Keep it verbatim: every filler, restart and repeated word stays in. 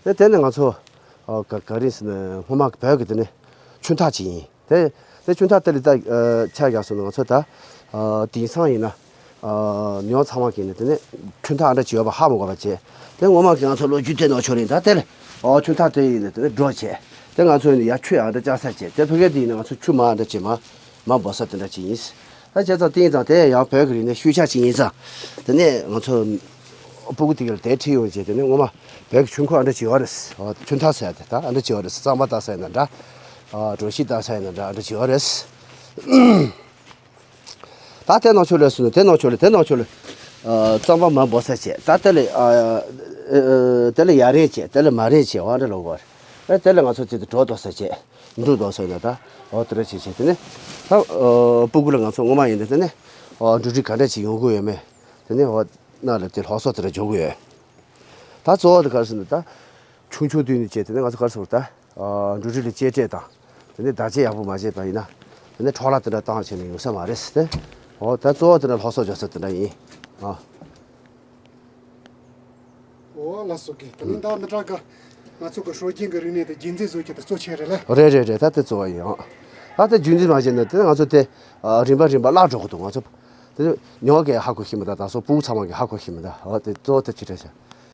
དེ་དེ་ནི་ང་ཚོ་ཨ་ག་ག་རེ་ཟེར་ན་སྔོན་མ་གི་བོད་ཀྱི་དེ་ནི་ཆུ་འཐག་ཅིག་ཡིན། དེ་དེ་ཆུ་འཐག་དེ་ལ་ད་ཨ་ཆ་བཞག་སོང་ན་ང་ཚོ་ད་ཨ་དེང་སང་ཡིན་ན་ཨ་མི་མང་ཚང་མ་གིས་ནི་དེ་ནི་ཆུ་འཐག་ཨ་འདྲ་ཅིག་ཡོད་པ་ཧ་མ་གོ་བ་བྱས། དེ་སྔོན་མ་གི་ང་ཚོ་ལོ་རྒྱུས་དེ་ནང་ཆོ་རིང་ད་དེ་ལ་ཨ་ཆུ་འཐག་དེ་ཡིན་ན་དེ་ནི་སྒྲོ་བྱས། དེ་ང་ཚོ་ཡིན་ན་ཡར་ཆུ་ཡང་འདྲ་བཅག་ས་བྱས། དེ་ཕ་གི་དེ་ཡིན་ན་ང་ཚོ་ཆུ་མར་འདྲ་བྱས་མར་མར་འབབ་ས་དེ་འདྲ་ཅིག་ཡིན། ད་བྱས་ཙང་དེ་ཡིན་ཙང་དེ་ཡང་བོད་ཀྱི་རིག་གནས་ཤུལ་བཞག་ཅིག་ཡིན་ཙང་། དེ་ནས་ང་ཚོ་སྤུ་གུ་དེ་ག་ལ་དེ་ཁྲིད་ཡོང་བྱས། དེ་ནས་སྔོན་མ་བོད་ཀྱི་ཆུ་འཁོར་ཨ་འདྲ་ཅིག་ཡོད་རེད། ཨོ་ཆུ་འཐག་ཟེར་ཡ་དེ་ད་ཨ་འདྲ་ཅིག་ཡོད་རེད། རྩམ་པ་འཐག་ས་ཡིན་ན་འདྲ། ཨ་གྲོ་ཞིབ་འཐག་ས་ཡིན་ན་འདྲ། ཨ་འདྲ་ཅིག་ཡོད་རེད། ད་དེ་ནང་ཆོ་ལ་སོང་ན་དེ་ནང་ཆོ་ལ་དེ་ནང་ཆོ་ལ་ཨ་རྩམ་པ་མར་འབབ་ས་བྱས། ད་དེ་ལ་ཨ་ཨ་དེ་ལ་ཡར་རེད་བྱས། དེ་ལ་མར་རེད་བྱས། འོ་འདྲ་ལོག་གོ་རེད། དེ་ལ་ང་ཚོ་ཚིག་དེ་གྲོ་འདོགས་ས་བྱས། འབྲུ་འདོགས་ས་ཡིན་ན་ད་འོ་དེ་འདྲ་བྱས་བྱས། དེ་ནས་ད་ཨ་སྤུ་གུ་ལ་ང་ཚོ་སྔོན་མ་ཡིན་ན་དེ་ནས་ཨ་འབྲུ་རིགས་ག་འདྲ་ཅིག་ཡོང་གི་ཡོད་མེད། དེ་ནས་འོ་ན་ལ་དེ་སློབ་གསོ་དེ་འདྲ་འཇོག་གི་ཡོད། ད་གཙོ་བོ་དེ་ག་རེ་ཟེར་ན་ད་ཆུང་ཆུང་དུས་ནས་བྱས། དེ་ནས་ང་ཚོ་ག་རེ་ཟེར་ད་ཨ་འབྲུ་རིགས་ལ་གཅེས་སྤྲས་དང་། དེ་ནས་བདག་གཅེས་ཡག་པོ་མ་བྱས་པ་ཡིན་ན་དེ་ནས་འཕྲོ་བརླག་དེ་འདྲ་བཏང་བྱས་ནས་ཡོང་ས་མ་རེད་ཟེར་ཏེ། འོ་ད་གཙོ་བོ་དེ་འདྲ་སློབ་གསོ་འཇོག་ས་དེ་འདྲ་ཡིན། ཨ། འོ་ལགས་སོ། གི་དེ་མིན་ད་འདི་འདྲ་ག་ང་ཚོ་གི་སྲོལ་རྒྱུན་གི་རིག་གནས་དེ་རྒྱུན་འཛིན་བཟོ་རྒྱུ་དེ་གཙོ་ཆེ་རེད་ལ། རེད་རེད་རེད། ད་དེ་གཙོ་བོ་ཡིན། ཨང་། ད་དེ་རྒྱུན་འཛིན་མ་བྱས་ན་དེ་ང་ཚོ་དེ་ཨ་རིམ་པ་རིམ་པ་བརླག་འགྲོ་གི་འདུག་ང་ཚོ་དེ་ཉོ་གི་ཧ་གོ་ཤེས་མི་འདུག་ད་སོ་སྤུ་གུ་ཚང་མ་གི་ཧ་གོ་ཤེས་མི་འདུག་འོ་དེ་གཙོ་བོ་དེ་ཅི་རེད་ཤག